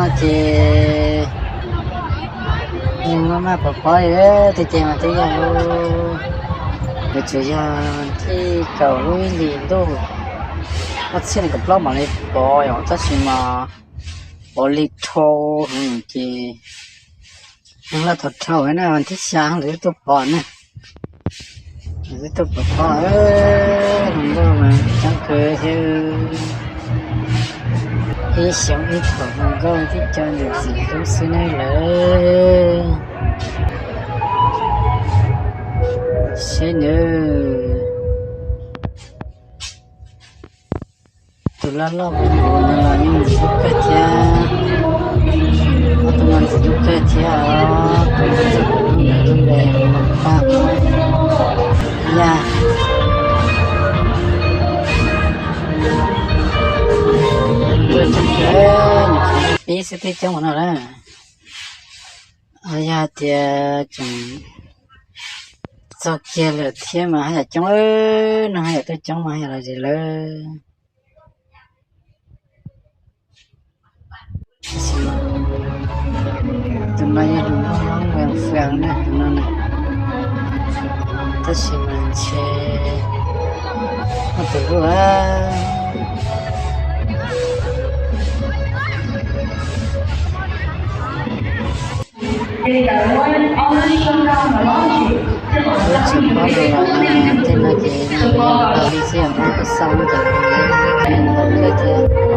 Ces maj maj pov pob li, tej ces mas twb yog lub, yuav tsum yog thib kaum lub ib hlis ntuj ob txhiab nees nkaum plaub mam li pov yom, tab sis mas pov li dhau heev ces neeg loj thaum dhau na, vas thib xya lawv twb tuaj pov na. Lawv twb tuaj pov pob, hluas nkauj mas coob kawg thiab. Ib xyoo ib thaum hluas nkauj twb cov ntxim hlub xwb ne lawm. Saib nawb. Tus loj loj no los yeej ntxim hlub kawg thiab. Ob tug no ntxim hlub kawg thiab os, tus ntxim hlub ntawd lub npe Paj Yaj. Tuaj tseem kawg, nyuam qhuav pib xwb twb coob ua no lawm. Yog tias tseem txog kiag lawm thiab mas haj yam coob, no haj yam tuaj coob mas haj yam los zem lawm. Tus no yog hluas nkauj Hmoob Vees Fas na, tus no na. Tab sis mas ntshe muaj tus lub a. Lub tseem pob no los tej no ces nws yog pab li xwb, yog pab xauj ces nws tau kawg thiab.